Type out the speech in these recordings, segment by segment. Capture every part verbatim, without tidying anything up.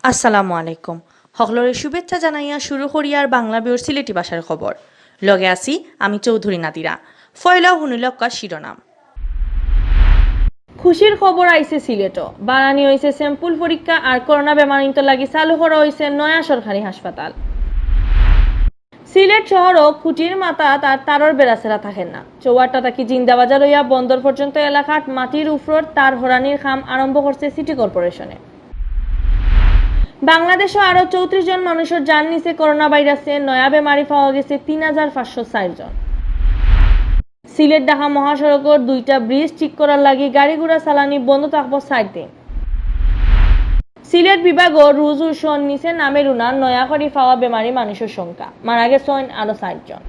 আসসালামু আলাইকুম। হকলরে শুভেচ্ছা জানাইয়া শুরু করিয়ার বাংলা বিউর সিলেটি ভাষার খবর। লগে আছি আমি চৌধুরী নাদিরা। ফয়লা হুনিলক্কা শিরোনাম। খুশির খবর আইছে সিলেটো। বারানি অইছে sample পরীক্ষা আর করোনা বেমারিন্তর লাগি চালু করা অইছে নয়া সরকারি হাসপাতাল। সিলেট শহরো খুঁটির মাথাত আর তারর বেড়াছেড়া থাকের না। চৌহাট্টা থাকি জিন্দাবাজার অইয়া বন্দর পর্যন্ত এলাকাত মাটির উফরর তার হরানির কাম আরম্ভ করছে সিটি কর্পোরেশনে। বাংলাদেশো আরো চৌত্রিশ জন মানুষর জান নিছে করোনা ভাইরাসে, নয়া বেমারি পাওয়া গেছে তিন হাজার পাঁচশো চার জন। সিলেট ঢাকা মহাসড়কর দুইটা ব্রিজ ঠিক করার লাগি গাড়ি ঘোড়া চালানি বন্ধ থাকবো চার দিন। সিলেট বিভাগো রুজু সন নিছে নামের উনার নয়া করি পাওয়া বেমারি মানুষর সংখ্যা, মারা গেছইন আরো চার জন।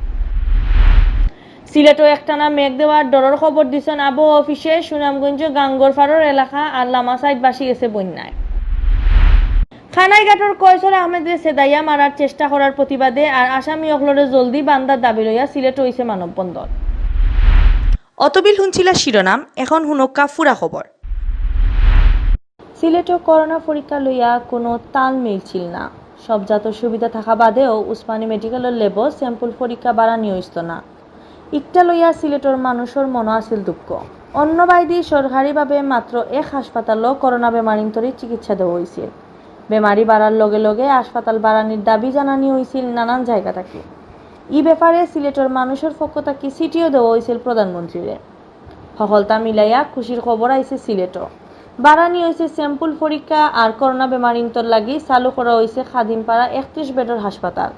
সিলেটো একটানা মেঘ দেওয়ার ডরর খবর দিছইন আবহাওয়া অফিসে। সুনামগঞ্জ গাঙ্গরপাড়র এলাকা আর লামাসাইড ভাসি গেছে বন্যায়। কানাইঘাটর কয়সর আহমেদরে সেদাইয়া মারার চেষ্টা করার প্রতিবাদে আর আসামি অকলরে জলদি বান্দার দাবি লইয়া সিলেট অইছে মানববন্ধন। অতবিল হুনছিলা শিরোনাম, এখন হুনক্কা পুরা খবর। সিলেটো করোনা পরীক্ষা লইয়া কোনো তাল মিলছিল না। সব জাতর সুবিধা থাকা বাদেও উসমানী মেডিকেলর ল্যাবো sample পরীক্ষা বারানি অইছিল না। ইকটা লইয়া সিলেটর মানুষর মনো আছিল দুঃখ। অন্য বাইদি সরকারিভাবে মাত্র এক হাসপাতালো করোনা বেমারিন্তরে চিকিৎসা দেওয়া অইছিল। বেমারি বাড়ার লগে লগে হাসপাতাল বারানির দাবি জানানি অইছিল নানান জায়গা থাকি। ই ব্যাপারে সিলেটর মানুষর পক্ষ থাকি চিঠিও দেওয়া অইছিল প্রধানমন্ত্রীরে। হকলতা মিলাইয়া খুশির খবর আইছে সিলেটো। বারানি অইছে sample পরীক্ষা আর করোনা বেমারিন্তর লাগি চালু করা অইছে খাদিমপাড়া একত্রিশ বেডর হাসপাতাল।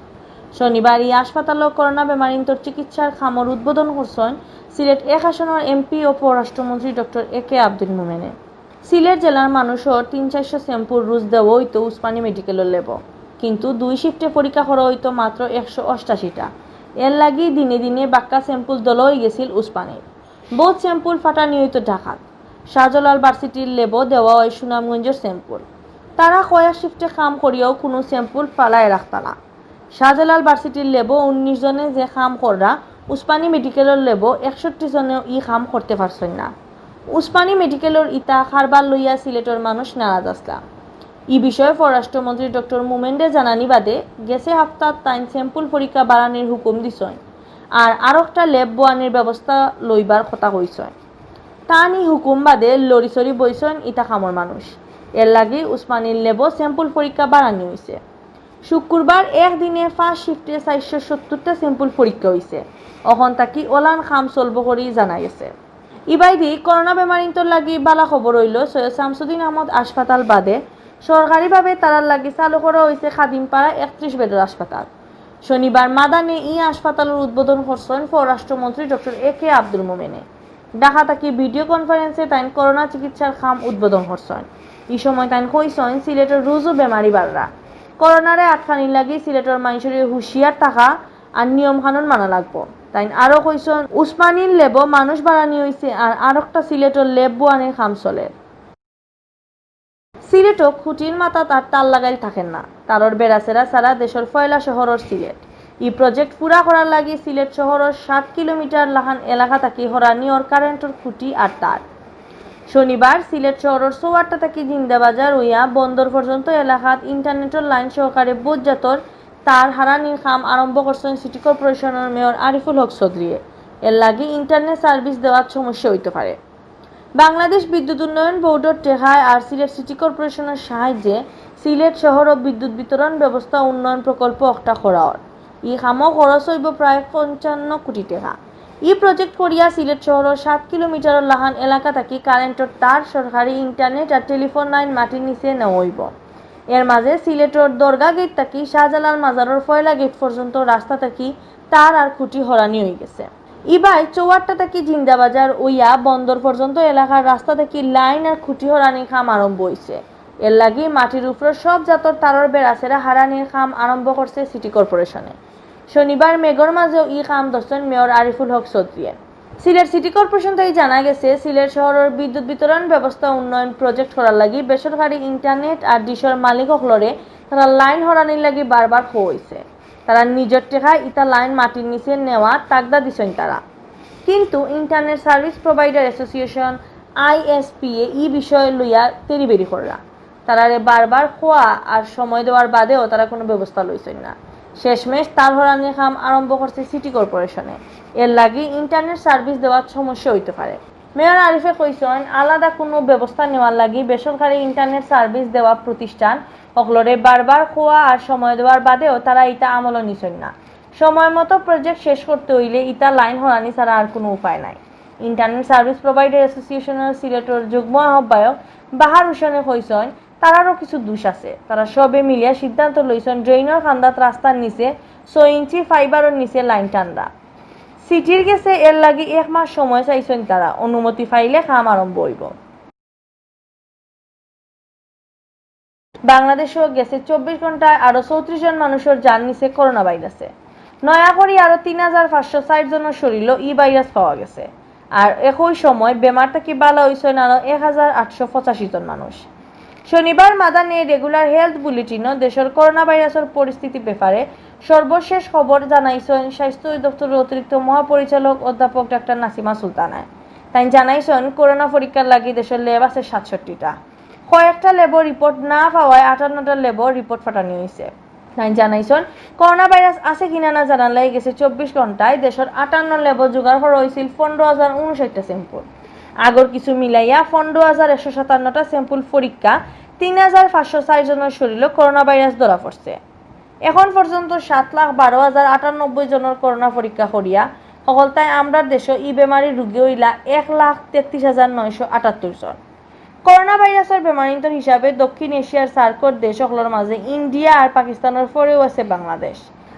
শনিবার ই হাসপাতালো করোনা বেমারিন্তর চিকিৎসার কামর উদ্বোধন করছইন সিলেট এক আসনর এমপি ও পররাষ্ট্রমন্ত্রী ডক্টর এ কে আব্দুল মোমেনে। সিলেট জেলার মানুষর তিন চাইরশো sample রুজ দেওয়া অইতো উসমানী মেডিকেলর ল্যাবো, কিন্তু দুই শিফটে পরীক্ষা করা অইতো মাত্র একশো অষ্টাশিটা। এর লাগি দিনে দিনে বাক্কা sample দলা অইগেছিল উসমানীর। বউত sample ফাটানি অইতো ঢাকাত। শাহজালাল ভার্সিটির ল্যাবো দেওয়া অয় সুনামগঞ্জর sample। তারা কয়েক শিফটে কাম করিয়াও কুনু sample ফালায় রাখতা না। শাহজালাল ভার্সিটির ল্যাবো উনিশ জনে যে কাম কররা, উসমানী মেডিকেলর ল্যাবো একষট্টি জনেও ই কাম করতে পারছইন না। উসমানী মেডিকেলর ইতা কারবার লইয়া সিলেটর মানুষ নারাজ আছলা। ই বিষয়ে পররাষ্ট্রমন্ত্রী ডক্টর মোমেনরে জানানি বাদে গেছে হাপ্তাত তাইন sample পরীক্ষা বারানির হুকুম দিছইন। আর আরোকটা ল্যাব বওয়ানির ব্যবস্থা লইবার কথা কইছইন। তান ই হুকুম বাদে লড়িচড়ি বইছইন ইতা কামর মানুষ। এর লাগি উসমানীর ল্যাবো sample পরীক্ষা বারানি অইছে। শুক্রবার একদিনে পাঁচ শিফটে চাইরশো সত্তরটা sample পরীক্ষা অইছে। অখন থাকি অলান কাম চলবো করি জানা গেছে। ইবাইদি করোনা বেমারিন্তর লাগি বালা খবর অইলো, সৈয়দ শামসুদ্দিন আহমদ হাসপাতাল বাদে সরকারিভাবে তারার লাগি চালু করা অইছে খাদিমপাড়া একত্রিশ বেডর হাসপাতাল। শনিবার মাদানে ই হাসপাতালর উদ্বোধন করছইন পররাষ্ট্রমন্ত্রী ডক্টর এ কে আব্দুল মোমেনে। ঢাকা থাকি ভিডিও কনফারেন্সে তাইন করোনা চিকিৎসার কাম উদ্বোধন করছইন। ই সময় তাইন কইছইন, সিলেটর রুজু বেমারি বাড়রা। করোনারে আটকানির লাগি সিলেটর মানষরে হুঁশিয়ার থাকা আর নিয়ম কানুন মানা লাগবো। তাইন আরো কইছইন, উসমানীর ল্যাবো মানুষ বারানি অইছে আর আরোকটা সিলেটর ল্যাব বওয়ানির কাম চলের। সিলেটো খুঁটির মাথাত আর তার লাগাইল থাকের না। তারর বেড়াছেড়া ছাড়া দেশর পয়লা শহর অর সিলেট। ই প্রজেক্ট পুরা করার লাগি সিলেট শহরর সাত কিলোমিটার লাখান এলাকা থাকি হরানি অর কারেন্টর খুঁটি আর তার। শনিবার সিলেট শহরর চৌহাট্টা থাকি জিন্দাবাজার অইয়া বন্দর পর্যন্ত এলাকাত ইন্টারনেটর লাইন সহকারে বউত জাতর তার হারানির কাম আরম্ভ করছইন সিটি কর্পোরেশনর মেয়র আরিফুল হক চৌধুরীয়ে। এর লাগি ইন্টারনেট সার্ভিস দেওয়াত সমস্যা অইতো পারে। বাংলাদেশ বিদ্যুৎ উন্নয়ন বোর্ডর টেকায় আর সিলেট সিটি কর্পোরেশনর সাহায্যে সিলেট শহরো বিদ্যুৎ বিতরণ ব্যবস্থা উন্নয়ন প্রকল্প অকটা করা অর। ই কামো খরচ অইবো প্রায় পঞ্চান্ন কোটি টেকা। ই প্রজেক্ট করিয়া সিলেট শহরর সাত কিলোমিটারর লাখান এলাকা থাকি কারেন্টর তার, সরকারি ইন্টারনেট আর টেলিফোন লাইন মাটির নিচে নেওয়া অইবো। এর মাঝে সিলেটর দরগা গেট থাকি শাহজালাল মাজারর পয়লা গেট পর্যন্ত রাস্তা থাকি তার আর খুঁটি হরানি অইগেছে। ইবায় চৌহাট্টা থাকি জিন্দাবাজার অইয়া বন্দর পর্যন্ত এলাকার রাস্তা থাকি লাইন আর খুঁটি হরানির কাম আরম্ভ অইছে। এর লাগি মাটির উপরর সব জাতর তারর বেড়াছেড়া হারানির কাম আরম্ভ করছে সিটি কর্পোরেশনে। শনিবার মেঘর মাঝেও ই কাম ধরছইন মেয়র আরিফুল হক চৌধুরীয়ে। সিলেট সিটি কর্পোরেশন থাকি জানা গেছে, সিলেট শহরর বিদ্যুৎ বিতরণ ব্যবস্থা উন্নয়ন প্রজেক্ট করার লাগি বেসরকারি ইন্টারনেট আর ডিশর মালিক অকলরে তারার লাইন হরানির লাগি বারবার কওয়া অইছে। তারা নিজর টেকায় ইতা লাইন মাটির নিচে নেওয়া তাগদা দিছইন তারা। কিন্তু ইন্টারনেট সার্ভিস প্রোভাইডার অ্যাসোসিয়েশন, আইএসপিএ, ই বিষয় লইয়া তেরিবেরি কররা। তারারে বারবার খোয়া আর সময় দেওয়ার বাদেও তারা কোনো ব্যবস্থা লইছইন না। শেষমেশ তার হরানির কাম আরম্ভ করছে সিটি কর্পোরেশনে। এর লাগি ইন্টারনেট সার্ভিস দেওয়াত সমস্যা হইতে পারে। মেয়র আরিফে কইছইন, আলাদা কোনো ব্যবস্থা নেওয়ার লাগি বেসরকারি ইন্টারনেট সার্ভিস দেওয়া প্রতিষ্ঠান হকলরে বারবার খোয়া আর সময় দেওয়ার বাদেও তারা ইতা আমলও নিছইন না। সময় মতো প্রজেক্ট শেষ করতে হইলে ইতা লাইন হরানি ছাড়া আর কোনো উপায় নাই। ইন্টারনেট সার্ভিস প্রোভাইডার অ্যাসোসিয়েশনের সিলেটর যুগ্ম আহ্বায়ক বাহার হোসেনে কইছইন, তারারও কিছু দোষ আছে। তারা সবে মিলিয়া সিদ্ধান্ত লইছইন ড্রেইনর কান্দাত রাস্তার নিচে ছয় ইঞ্চি ফাইবারর নিচে লাইন টানরা। সিটির গেছে এর লাগি এক মাস সময় চাইছইন তারা, অনুমতি পাইলে কাম আরম্ভ হইব। বাংলাদেশও গেছে চব্বিশ ঘন্টায় আরো চৌত্রিশ জন মানুষের জান নিছে করোনা ভাইরাসে। নয়া করি আরো তিন হাজার পাঁচশো ষাট জনের শরীরও ই ভাইরাস পাওয়া গেছে। আর একই সময় বেমার থাকি বালা হইছইন আরো এক হাজার আটশো পঁচাশি জন মানুষ। শনিবার মাদানে রেগুলার হেলথ বুলেটিনও দেশের করোনা ভাইরাসের পরিস্থিতি ব্যাপারে সর্বশেষ খবর জানাইছইন স্বাস্থ্য অধিদপ্তরের অতিরিক্ত মহাপরিচালক অধ্যাপক ডাক্তার নাসিমা সুলতানায়। তাই জানাইছইন, করোনা পরীক্ষার লাগি দেশের ল্যাব আছে সাতষট্টিটা। কয়েকটা ল্যাবর রিপোর্ট না পাওয়ায় আটান্নটা ল্যাবর রিপোর্ট পাঠানি হইছে। তাই জানাইছইন, করোনা ভাইরাস আছে কিনা না জানার লাগি গেছে চব্বিশ ঘন্টায় দেশের আটান্ন ল্যাবো জোগাড় করা হইছিল পনেরো হাজার উনষাটটা স্যাম্পল। আগর কিছু মিলাইয়া পনেরো হাজার একশো সাতান্নটা স্যাম্পল পরীক্ষা, তিন হাজার পাঁচশো চার জনের শরীরও করোনা ভাইরাস ধরা পড়ছে। এখন পর্যন্ত সাত লাখ বারো হাজার আটানব্বই জনের করোনা পরীক্ষা করিয়া হকলতায় আমরার দেশে ই বেমারি রোগী হইলা এক লাখ তেত্রিশ হাজার নয়শো আটাত্তর জন। করোনা ভাইরাসের বেমারিন্তর হিসাবে দক্ষিণ এশিয়ার সার্কর দেশ হকলর মাঝে ইন্ডিয়া আর পাকিস্তানের পরেও আছে বাংলাদেশ।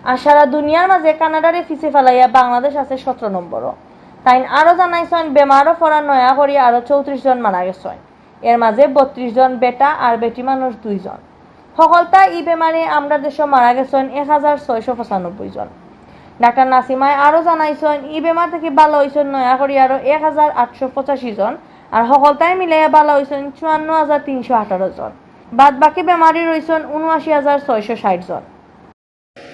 আর সারা দুনিয়ার মাঝে কানাডারে পিছে ফালাইয়া বাংলাদেশ আছে সতেরো নম্বরও। তাইন আরো জানাইছইন, বেমারও পড়া নয়া করি আরো চৌত্রিশ জন মারা গেছইন। এর মাঝে বত্রিশ জন বেটা আর বেটি মানুষ দুইজন। হকলতা ই বেমারে আমরার দেশে মারা গেছইন এক হাজার ছয়শো পঁচানব্বই জন। ডাক্তার নাসিমায় আরো জানাইছইন, ই বেমার থাকি বালা হইছইন নয়া করি আরো এক হাজার আটশো পঁচাশি জন, আর হকলতায় মিলাইয়া বালা হইছইন চুয়ান্ন হাজার তিনশো আঠারো জন। বাদ বাকি বেমারি রইছইন উনআশি হাজার ছয়শো ষাট জন।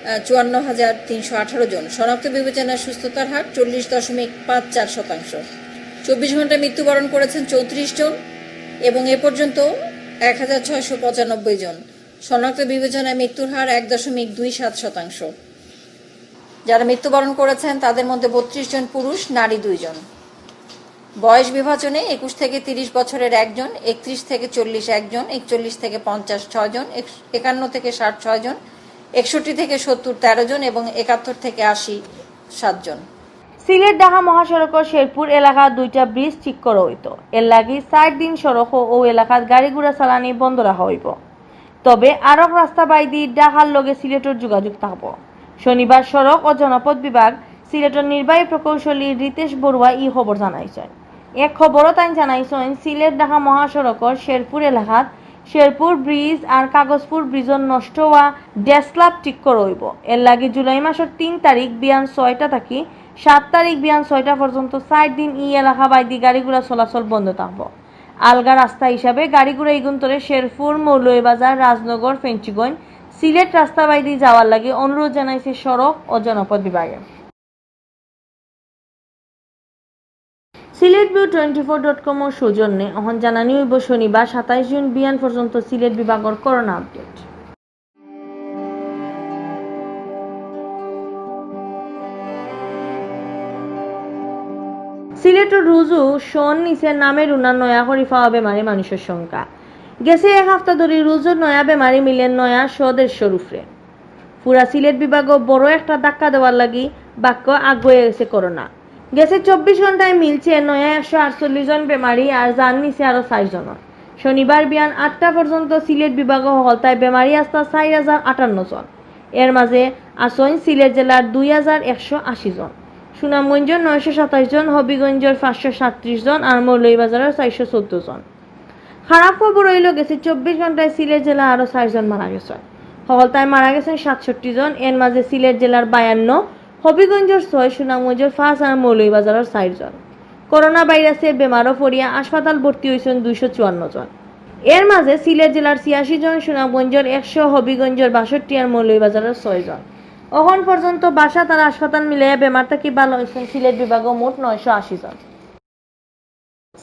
আহ, চুয়ান্ন হাজার তিনশো আঠারো জন। শনাক্ত বিবেচনায় সুস্থতার হার চল্লিশ দশমিক পাঁচ চার শতাংশ। চব্বিশ ঘন্টায় মৃত্যুবরণ করেছেন চৌত্রিশ জন এবং এ পর্যন্ত এক হাজার ছয়শো পঁচানব্বই জন। শনাক্ত বিবেচনায় মৃত্যুর হার এক দশমিক দুই সাত শতাংশ। যারা মৃত্যুবরণ করেছেন তাদের মধ্যে বত্রিশ জন পুরুষ, নারী দুইজন। বয়স বিভাজনে একুশ থেকে তিরিশ বছরের একজন, একত্রিশ থেকে চল্লিশ একজন, একচল্লিশ থেকে পঞ্চাশ ছয়জন, এক-, একান্ন থেকে ষাট ছয়জন, একষট্টি থেকে সত্তর তেরো জন এবং একাত্তর থেকে আশি সাতজন। সিলেট ঢাকা মহাসড়কর শেরপুর এলাকাত দুইটা ব্রিজ ঠিক করা হইতো। এর লাগি চার দিন সড়ক ও এলাকাত গাড়ি ঘোড়া চালানি বন্ধ রাখা হইব। তবে আরক রাস্তা বাইদি ঢাকার লগে সিলেটর যোগাযোগ থাকব। শনিবার সড়ক ও জনপথ বিভাগ সিলেটর নির্বাহী প্রকৌশলী রিতেশ বড়ুয়া ই খবর জানাইছইন। এক খবরও তাইন জানাইছইন, সিলেট ঢাকা মহাসড়কর শেরপুর এলাকাত শেরপুর ব্রিজ আর কাগজপুর ব্রিজর নষ্ট হওয়া ডেস্কলাপ ঠিক করা হইব। এর লাগি জুলাই মাসর তিন তারিখ বিয়ান ছয়টা থাকি সাত তারিখ বিয়ান ছয়টা পর্যন্ত চার দিন ই এলাকা বাইদি গাড়ি ঘোড়া চলাচল বন্ধ থাকব। আলগা রাস্তা হিসাবে গাড়ি ঘোড়া ইগুন্তরে শেরপুর, মৌলভীবাজার, রাজনগর, ফেঞ্চুগঞ্জ, সিলেট রাস্তা বাইদি যাওয়ার লাগি অনুরোধ জানাইছে সড়ক ও জনপথ বিভাগে। Sylhet view twenty four dot কমর সৌজন্যে অখন জানানি হইব শনিবার সাতাইশ জুন বিয়ান পর্যন্ত সিলেট বিভাগর করোনা আপডেট। সিলেটর রুজু শর নিছে নামে রুনা নয়া করি পাওয়া বেমারি মানুষের সংখ্যা। গেছে এক হাপ্তা ধরি রুজুর নয়া বেমারি মিলে নয়া শ দেড়শর উপরে। পুরা সিলেট বিভাগও বড় একটা ধাক্কা দেওয়ার লাগি বাক্য আগুয়ে গেছে করোনা। গেছে চব্বিশ ঘন্টায় মিলছে নয়া একশো আটচল্লিশ জন বেমারি আর জান নিছে আরো চার জনর। শনিবার বিয়ান আটটা পর্যন্ত সিলেট বিভাগও হকলতায় বেমারি আস্তা চার হাজার আটান্ন জন। এর মাঝে আছইন সিলেট জেলার দুই হাজার একশো আশি জন, সুনামগঞ্জর নয়শো সাতাশ জন, হবিগঞ্জর পাঁচশো সাতত্রিশ জন আর মৌলভীবাজারর চারশো চৌদ্দ জন। খারাপ খবর হইল গেছে চব্বিশ ঘন্টায় সিলেট জেলা আরো চার জন মারা গেছে। হকলতায় মারা গেছেন সাতষট্টি জন, এর মাঝে সিলেট জেলার বায়ান্ন, হবিগঞ্জর ছয়, সুনামগঞ্জর পাঁচ আর মৌলভীবাজারর চার জন। করোনা ভাইরাসে বেমারও পড়িয়া হাসপাতাল ভর্তি হইছেন দুইশো চুয়ান্ন জন। এর মাঝে সিলেট জেলার ছিয়াশি জন, সুনামগঞ্জর একশো, হবিগঞ্জর বাষট্টি আর মৌলভীবাজারর ছয় জন। অখন পর্যন্ত বাসা আর হাসপাতাল মিলাইয়া বেমার থাকি ভালা অইছইন সিলেট বিভাগো মোট নয়শো আশি জন।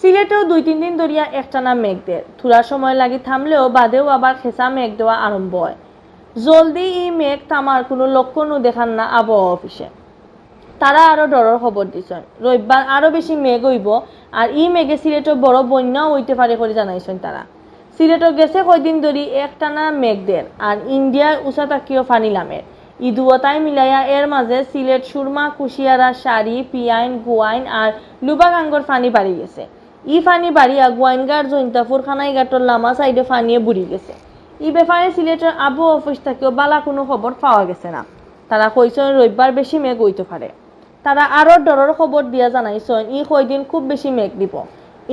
সিলেটেও দুই তিন দিন ধরিয়া একটানা মেঘ দের। থুড়া সময় লাগি থামলেও বাদেউ আবার খেছা মেঘ দেওয়া আরম্ভ অয়। জলদি ই মেঘ থামার কুনু লক্ষণও দেখার না আবহাওয়া অফিসে। তারা আরো ডরর খবর দিছইন, রবিবার আরো বেশি মেঘ অইবো, আর ই মেঘে সিলেটো বড় বন্যাও অইতে পারে করি জানাইছইন তারা। সিলেটো গেছে কয়দিন ধরি একটানা মেঘ দের, আর ইন্ডিয়ার উচা থাকিও ফানি লামের। ই দুইওটাই মিলাইয়া এর মাঝে সিলেট, সুরমা, কুশিয়ারা, শাড়ি, পিয়াইন, গুয়াইন আর লুবাগাঙ্গর ফানি বাড়ি গেছে। ই ফানি বাড়িয়া গুয়াইনঘাট, জৈন্তাপুর, খানাইঘাটর লামা সাইডো ফানিয়ে বুড়ি গেছে। ই ব্যাপারে সিলেটর আবহাওয়া অফিস থাকিও বালা কুনু খবর পাওয়া গেছে না। তারা কইছইন রবিবার বেশি মেঘ অইতে পারে। তারা আরো ডরর খবর দিয়া জানাইছইন ই কয়দিন খুব বেশি মেঘ দিবো।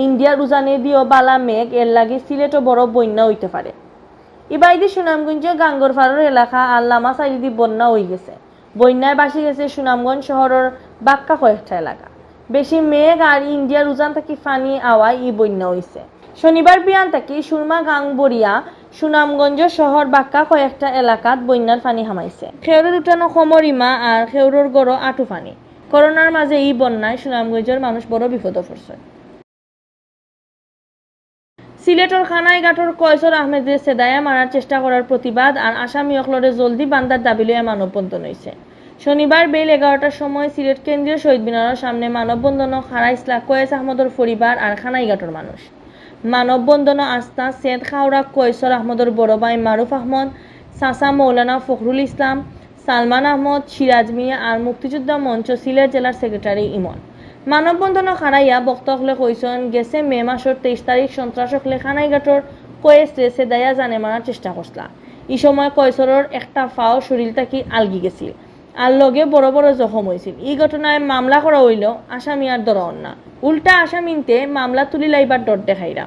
ইন্ডিয়ার উজানে দিও বালা মেঘ, এর লাগি সিলেটো বড় বন্যা অইতে পারে। ইবায়দি সুনামগঞ্জর গাঙ্গরপাড়র এলাকা আর লামা সাইডেদি বন্যা অইগেছে। বন্যায় ভাসি গেছে সুনামগঞ্জ শহরর বাক্কা কয়েকটা এলাকা। বেশি মেঘ আর ইন্ডিয়ার উজান থাকি ফানি আওয়ায় ই বন্যা অইছে। শনিবার বিয়ান থাকি সুরমা গাং বরিয়া সুনামগঞ্জ শহর বাক্কা কয়েকটা এলাকাত বন্যার ফানি হামাইছে। খেউরর উঠানো কমর ইমা আর খেউরর ঘরো আটু ফানি। করোনার মাঝে ই বন্যায় সুনামগঞ্জর মানুষ বড় বিপদো পড়ছে। সিলেটর খানাইঘাটর কয়সর আহমেদরে সেদাইয়া মারার চেষ্টা করার প্রতিবাদ আর আসামি অকলরে জলদি বান্দার দাবি লইয়া মানববন্ধন অইছে। শনিবার বেইল এগারোটার সময় সিলেট কেন্দ্রীয় শহীদ মিনারর সামনে মানববন্ধনো খাড়া ইছলা কয়েস আহমদর পরিবার আর খানাইঘাটর মানুষ। মানববন্ধনো আছলা সেদ খাওড়া কয়সর আহমদর বড় ভাই মারুফ আহমদ, চাচা মৌলানা ফখরুল ইসলাম, সালমান আহমদ, সিরাজ মিয়া আর মুক্তিযোদ্ধা মঞ্চ সিলেট জেলার সেক্রেটারি ইমন। মানববন্ধনো খাড়াইয়া বক্তা অকলে কইছইন, গেছে মে মাসর তেইশ তারিখ সন্ত্রাস অকলে খানাইঘাটর কয়েসরে সেদাইয়া জানে মারার চেষ্টা করছলা। ই সময় কয়সরর একটা ফাও শরীল থাকি আলগি গেছিল। আর লগে বড় বড় জখম অইছিল। ই ঘটনায় মামলা করা অইলো, আসামি আর ধরা অর না। উল্টা আসামিন্তে মামলা তুলিলাইবার ডর দেখাইরা।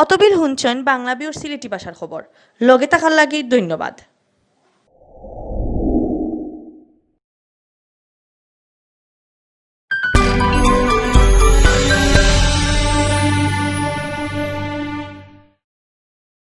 অতবিল হুনছইন বাংলা ভিউর সিলেটি ভাষার খবর। লগে থাকার লাগি ধন্যবাদ।